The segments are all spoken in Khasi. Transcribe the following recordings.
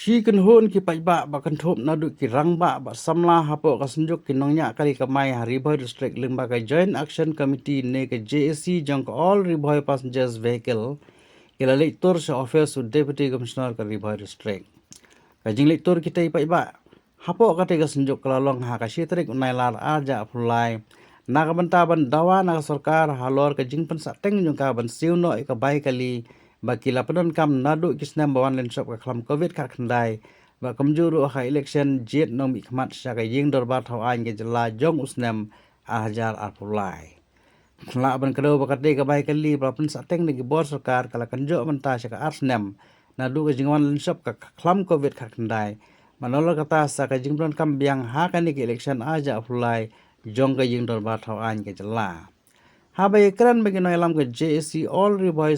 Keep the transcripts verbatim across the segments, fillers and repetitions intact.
Shi kynhun ki paidbah ba kynthup naduh ki rangbah bad samla hapoh ka synjuk ki nongñiah kali kamai ha Ri Bhoi District lyngba ka Joint Action Committee ne ka J A C jong ka All Ri Bhoi Passengers Vehicle ki la leit tur sha office u Deputy Commissioner ka Ri Bhoi District. Ka jingleit tur kitei paidbah hapoh katei ka synjuk ka la long ha ka shi tarik u Nailar arhajar arphew lai na ka bynta ban dawa na ka sorkar halor ka jingpynsahteng jong ka ban siew noh ïa ka bai kali ba ki la pyndonkam naduh ki snem ba wan lynshop ka khlam covid khatkhyndai, ba kumjuh ruh ha election jied nongmihkhmat sha ka ïing dorbar thaw aiñ ka jylla jong u snem arhajar arphew lai. Lah ban kdew ba katei ka bai kali ba la pynsahteng da ki bor sorkar ka la kynjoh mynta sha ka ar snem naduh ka jingwan lynshop ka khlam covid khatkhyndai. Nalor kata sa ka jingpyndonkam biang ha kane ka election arhajar arphew lai jong ka ïing dorbar thaw aiñ ka jylla. Haba ïakren bad ki nongïalam ka J A C All Ri Bhoi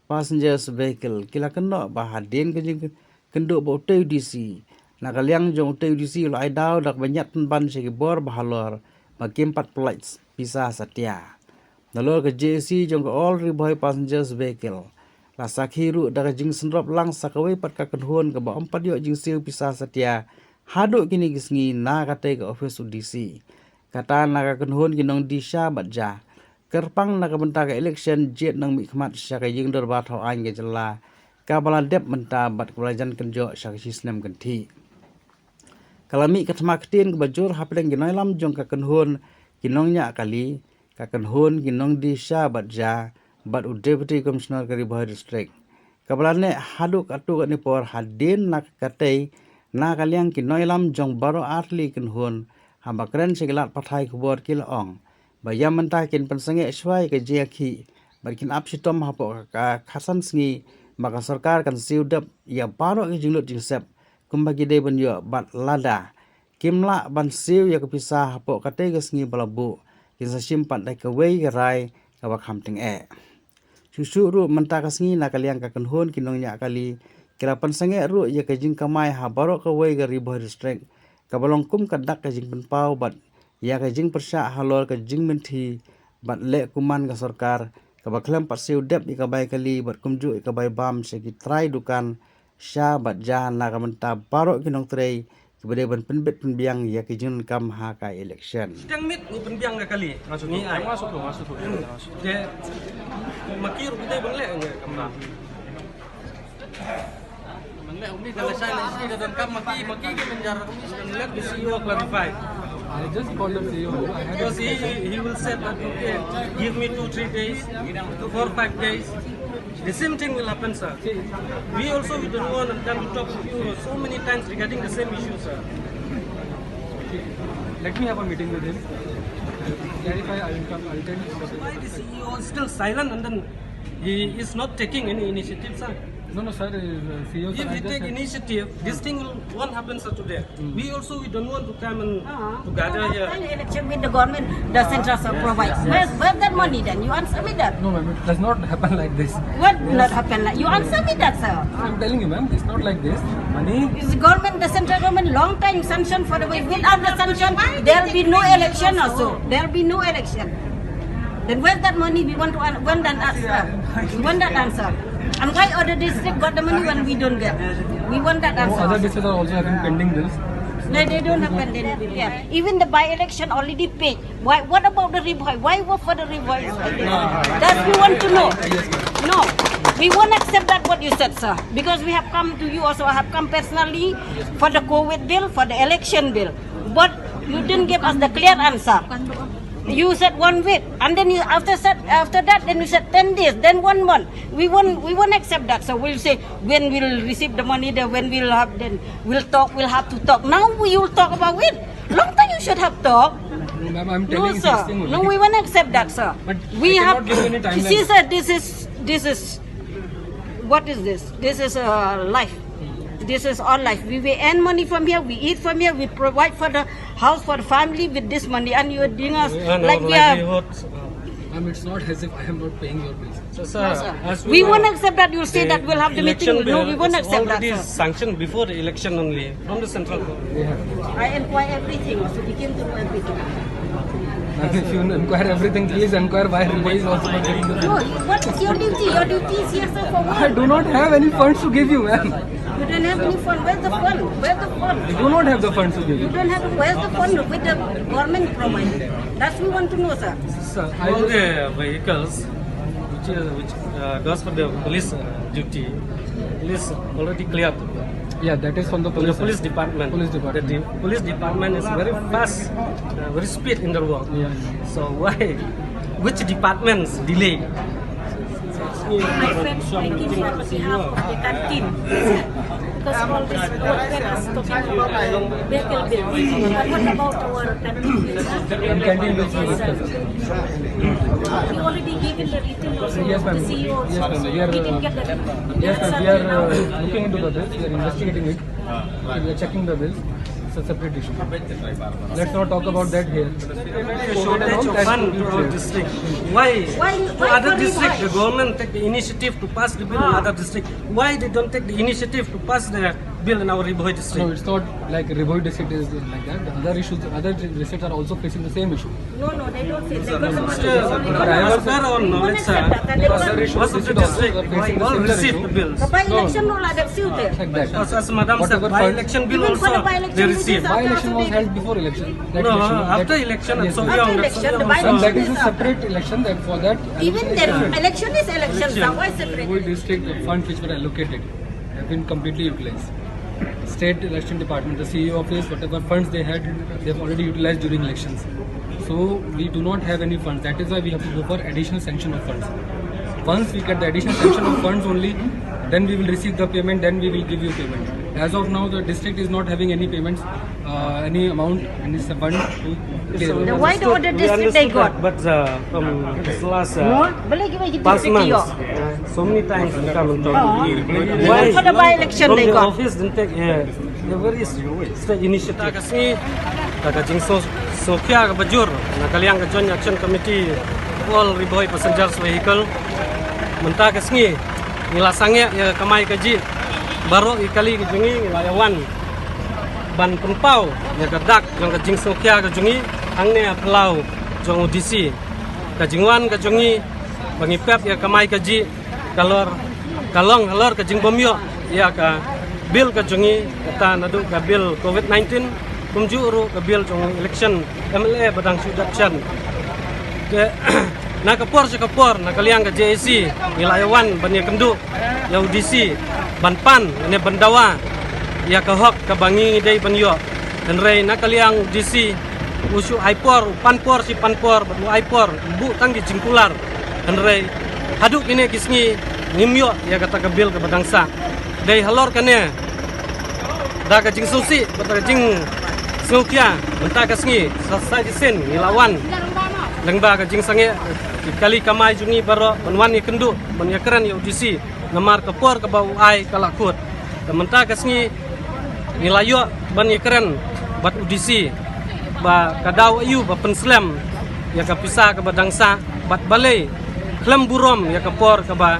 Passengers Vehicle ki la kynnoh ba hadien ka jingkynduh bad utei u D C, na ka liang jong utei u D C u la ai daw da kaba ñiad pynban sha ki bor ba halor ba kim pat pynlait pisa satia. Nalor ka J A C jong ka All Ri Bhoi Passengers Vehicle la sakhi ruh da ka jingsynrop lang sa kawei pat ka kynhun kaba ym pat ïoh jingsiew pisa satia haduh kine ki sngi na katei ka office u D C. Kata na ka kynhun ki nongdie sha bad ja kyrpang na ka bynta ka election jied nongmihkhmat sha ka ïing dorbar thaw aiñ ka jylla kaba la dep mynta bad kaba la jan kynjoh sha ka shi snem kynthih. Ka la mih ka thma ktien kaba jur hapdeng ki nongïalam jong ka kynhun ki nongñiah kali, ka kynhun ki nongdie sha bad ja bad u Deputy Commissioner ka Ri Bhoi District. Kaba la neh haduh katto katne por hadien na katei na ka liang ki nongïalam jong baroh artylli kynhun haba kren sha ki lad pathai khubor ki la ong ba ïa mynta kin pynsangeh shuwa ïa ka jingïakhih bad kin ap shitom hapoh ka khatsan sngi ba ka sorkar kan siew dep ïa baroh ki jinglut jingsep kumba ki dei ban ïoh bad lada kim lah ban siew ïa ka pisa hapoh katei ka sngi ba la buh kin sa shim pat da kawei ka rai kaba kham tyngeh. Shuh shuh ruh mynta ka sngi na ka liang ka kynhun ki nongñiah kali ki la pynsangeh ruh ïa ka jingkamai ha baroh kawei ka Ri Bhoi District kaba long kum ka dak ka jingpynpaw bad ïa ka jingpyrshah halor ka jingmynthi bad leh kuman ka sorkar kaba khlem pat siew dep ïa ka bai kali bad kumjuh ïa ka bai bam sha ki trai dukan sha bad ja na ka bynta baroh ki nongtrei kiba dei ban pynbit pynbiang ïa ki jingdonkam ha ka election. Tang mit ngi pynbiang ka kali. Ngi ai. Te ma ki ruh ki dei ban leh ngi kamra. Ban leh umi ka lashai lashai da donkam ma ki, ma ki ki mynjar umi sdang. Let the C E O clarify. I just called the C E O. I had a discussion. Because he, he will say that, okay, give me two, three days, four, five days. The same thing will happen, sir. We also, we don't want, and then we talk to you so many times regarding the same issue, sir. Let me have a meeting with him. Clarify, I will come, I will tell you. Why the C E O is still silent and then he is not taking any initiative, sir? No, no, sir, uh, C E O, sir, if I he just take initiative, this thing will, won't happen, sir, today. We also, we don't want to come and to gather here. Last time election with the government, the central sir provides. Where's, where's that money then? You answer me that. No, ma'am, it does not happen like this. What not happen like? You answer me that, sir. I'm telling you, ma'am, it's not like this. Money. It's government, the central government, long time sanction for the way. Without the sanction, there'll be no election also. There'll be no election. Then where's that money? We want to an-, want that answer. We want that answer. And why other district got the money when we don't get? We want that answer. No, other districts are also having pending bills. No, they don't have pending bill. Yeah. Even the by-election already paid. Why? What about the Ri Bhoi? Why work for the Ri Bhoi? That we want to know. No, we won't accept that what you said, sir. Because we have come to you also. I have come personally for the COVID bill, for the election bill. But you didn't give us the clear answer. You said one week, and then you after said after that, then you said ten days, then one month. We won't we won't accept that. So we'll say when we'll receive the money, then when we'll have, then we'll talk. We'll have to talk. Now we will talk about it. Long time you should have talked. No, ma'am, I'm telling you, sir. This thing only. No, we won't accept that, sir. But we I cannot have give you any timeline. See, sir, this is this is what is this? This is a life. This is our life. We, we earn money from here, we eat from here, we provide for the house, for the family with this money, and you are doing us like we are. Ma'am, it's not as if I am not paying your bills. So, sir, we won't accept that. You'll say that we'll have the meeting. No, we won't accept that, sir. Sanctioned before the election only from the central government. I inquire everything, so we came to know everything. Ma'am, if you inquire everything, please inquire why Ri Bhoi is also not getting the bill. No, what is your duty? Your duty is here, sir, for what? I do not have any funds to give you, ma'am. You don't have any fund. Where's the fund? Where's the fund? You do not have the funds to give. You don't have. Where's the fund with the government provided? That's we want to know, sir. Sir, all the vehicles which is, which uh, goes for the police uh, duty, police already cleared. Yeah, that is from the police. The police department. Police department. The de- police department is very fast, uh, very speed in the work. Yeah, yeah. So why, which departments delay? My friend, I came here on behalf of the canteen. Because all this, our friend is talking about the vehicle bill. But what about our canteen bills? And canteen bills we discussed. We already given the written also. Yes, ma'am. The C E O also. Yes, ma'am. We are, we didn't get the written. Yes, ma'am. We are uh, looking into the bills. We are investigating it. We are checking the bills. It's a separate issue. Let's not talk about that here. Shortage of fund to our district. Why? Why? To other district, the government take the initiative to pass the bill in other district. Why they don't take the initiative to pass the bill in our Ri Bhoi district? No, it's not like Ri Bhoi district is like that. The other issues, the other districts are also facing the same issue. No, no, they don't say. They got the money. Sir, I was there on knowledge, sir. Most of the district, they all received the bills. By election, no, like that. As, as Madam said, by election bill also they received. By election was held before election. No, after election, it's so young. And that is a separate election. That for that, even the election is election. Why separate? Ri Bhoi district, the funds which were allocated have been completely utilized. State Election Department, the C E O office, whatever funds they had, they have already utilized during elections. So we do not have any funds. That is why we have to go for additional sanction of funds. Once we get the additional sanction of funds only, then we will receive the payment, then we will give you payment. As of now, the district is not having any payments, uh, any amount, any fund to pay. Then why the other district they got? But uh, from this last uh, past months, uh, so many times we come and talk. Why? For the by-election they got. Office didn't take uh, the very state initiative. Ka sngi, ka ka jingsngewkhia kaba jur na ka liang ka Joint Action Committee, All Ri Bhoi Passengers Vehicle. Mynta ka sngi ngi la sangeh ïa ka kamai kajih baroh ki kali ka jong ngi, ngi la ïa wan ban pynpaw ïa ka dak jong ka jingsngewkhia ka jong ngi hangne ha phyllaw jong u D C. Ka jingwan ka jong ngi ba ngi pep ïa ka kamai kajih ka long, ka long halor ka jingbym ïoh ïa ka bill ka jong ngi, kata naduh ka bill covid nineteen, kumjuh ruh ka bill jong election M L A ba dang shu dep shen. Te na ka por sha ka por, na ka liang ka J A C ngi la ïa wan ban ïakynduh ïa u D C ban pan ne ban dawa ïa ka hok kaba ngi ngi dei ban ïoh. Hynrei na ka liang u D C u shu ai por, u pan por shi pan por, bad u ai por, u buh tang ki jingkular. Hynrei haduh kine ki sngi ngim ïoh ïa kata ka bill kaba dang sah. Dei halor kane, da ka jingsngewsih bad ka jingsngewkhia, mynta ka sngi sa, sa shisien ngi la wan lyngba ka jingsangeh ki kali kamai jong ngi baroh ban wan ïakynduh, ban ïakren ïa u D C, namar ka por kaba u ai ka la kut. Te mynta ka sngi ngi la ïoh ban ïakren bad u D C ba ka daw aïu ba pynslem ïa ka pisa kaba dang sah bad balei khlem burom ïa ka por kaba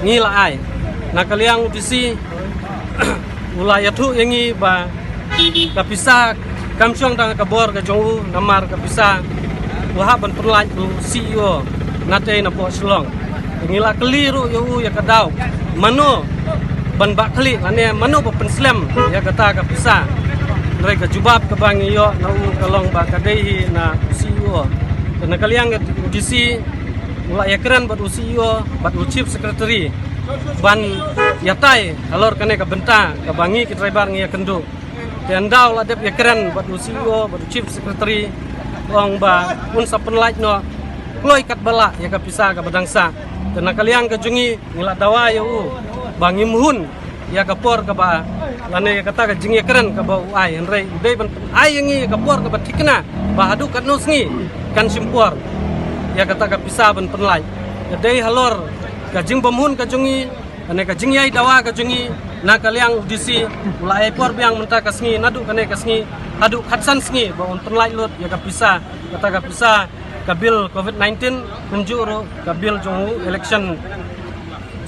ngi la ai. Na ka liang u D C u la ïathuh ïa ngi ba ka pisa kam shong tang ha ka bor ka jong u, namar ka pisa u hap ban pynlait u C E O natei napoh Shillong. Ngi la kylli ruh ïa u ïa ka daw mano ban bah khlieh lane mano ba pynslem ïa kata ka pisa. Hynrei ka jubab kaba ngi ïoh na u ka long ba ka dei hi na u C E O. Te na ka liang ka u D C u la ïakren bad u C E O bad u Chief Secretary ban ïatai halor kane ka bynta kaba ngi ki driver ngi ïakynduh. Te ynda u la dep ïakren bad u C E O bad u Chief Secretary, u ong ba un sa pynlait noh kloi katba lah ïa ka pisa kaba dang sah. Te na ka liang ka jong ngi ngi la dawa ïa u ba ngim hun ïa ka por kaba, lane ïa kata ka jingïakren kaba u ai, hynrei u dei ban ai ïa ngi ïa ka por kaba thikna ba haduh katno sngi kan shim por ïa kata ka pisa ban pynlait. Ka dei halor ka jingbymhun ka jong ngi, lane ka jingïai dawa ka jong ngi na ka liang u D C, u la ai por biang mynta ka sngi, naduh kane ka sngi haduh khatsan sngi ba un pynlait lut ïa ka pisa, kata ka pisa ka bill covid nineteen, kumjuh ruh ka bill jong u election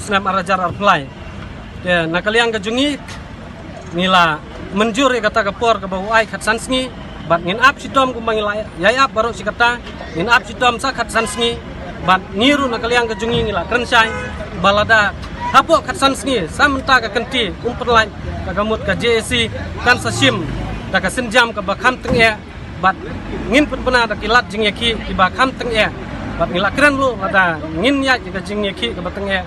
snem ar hajar arphew lai. Te na ka liang ka jong ngi, ngi la mynjur ïa kata ka por kaba u ai khatsan sngi, bad ngin ap shitom kumba ngi la ïai ap baroh shi katta, ngin ap shitom sa khatsan sngi, bad ngi ruh na ka liang ka jong ngi ngi la kren shai ba lada Hapoh khatsan sngi sa mynta ka kynti Umphyrlait, ka mut ka J A C kan sa shim da ka sienjam kaba kham tyngeh bad ngin pynbna da ki lad jingïakhih kiba kham tyngeh bad ngi la kren ruh lada ngin ïaid ka jingïakhih kaba tyngeh,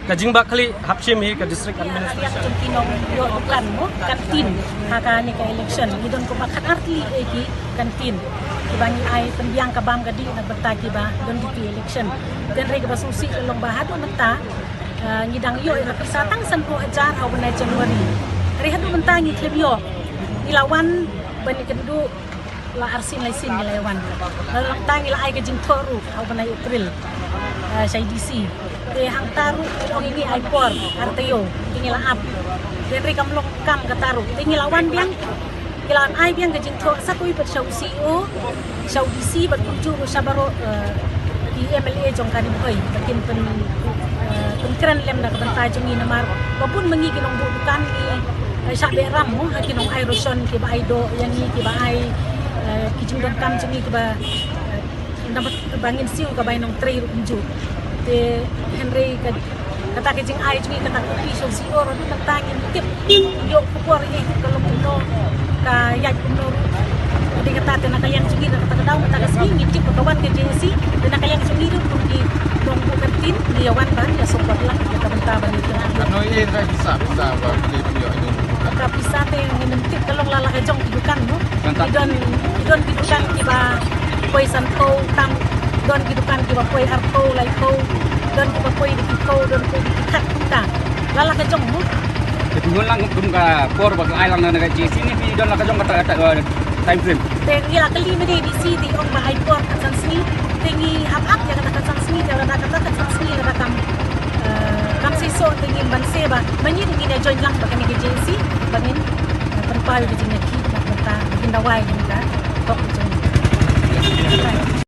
ka jingbakla hap shim hi ka district administration. Jong ki nongïoh dukan mo, kantin, ha kane ka election ngi don kumba khatar tylli ki kantin kiba ngi ai pynbiang ka bam ka dih na bynta kiba don duty election. Hynrei kaba sngewsih ka long ba haduh mynta, ah, ngi dang ïoh ïa ka pisa tang sanphew hajar ha u bnai January. Hynrei haduh mynta ngi khlem ïoh. Ngi la wan ban ïakynduh la arsien laisien ngi la wan. La long tang ngi la ai ka jingthoh ruh ha u bnai April, ah, sha i D C. Te hangta ruh ki ong ïa ngi ai por ar taïew, te ngi la ap. Te hynrei kam long kam kata ruh, te ngi la wan biang. Ngi la ai biang ka jingthoh sa kawei pat sha u C E O, sha u D C bad kumjuh ruh sha baroh, eh, ki M L A jong ka Ri Bhoi ba kin pyn, eh, pynkren lem da ka bynta jong ngi namar ba bun ma ngi ki nongbuh dukan ngi, eh, shah beh ram mo ha ki nongai ration kiba ai doh ïa ngi, kiba ai, eh, ki jingdonkam jong ngi kiba, eh, namar ba ngin siew ka bai nongtrei ruh kumjuh. Te hynrei ka, kata ka jingai jong ngi kata ka kopi sha u C E O ruh mynta ngim tip ïoh khubor ïa ka long kumno ka ïaid kumno ruh. Te kata te na ka liang jong ngi na kata ka daw mynta ka sngi ngi tip ba ka wan ka J A C, te na ka liang jong ngi ruh kum ki nongbuh kantin ngi ïa wan ban ïa support lang ka bynta ban ïa kynnoh. Ka pisa te ngim tip ka long la la ka jong ki dukan mo. Ki don, ki don ki dukan kiba poi sanphew tam, don ki dukan kiba poi arphew, laiphew, don kiba poi da ki phew, don poi da ki khat kumta. La la ka jong mo. Te phi hun lang kum ka por ba ka ai lang na ka J C ne phi don la ka jong kata, kata, uh, time frame. Te ngi la kylli mynne D C te ong ba ai por khatsan sngi. Te ngi hap ap ïa kata khatsan sngi, te lada kata khatsan sngi lada kam, eh, kam seisoh te ngin ban seisoh ba mynne ngin ïa join lang bad kane ka J C ba ngin, eh, pynpaw ïa ka jingïakhih na ka bynta ngin dawa ïa ka hok ka jong ngi.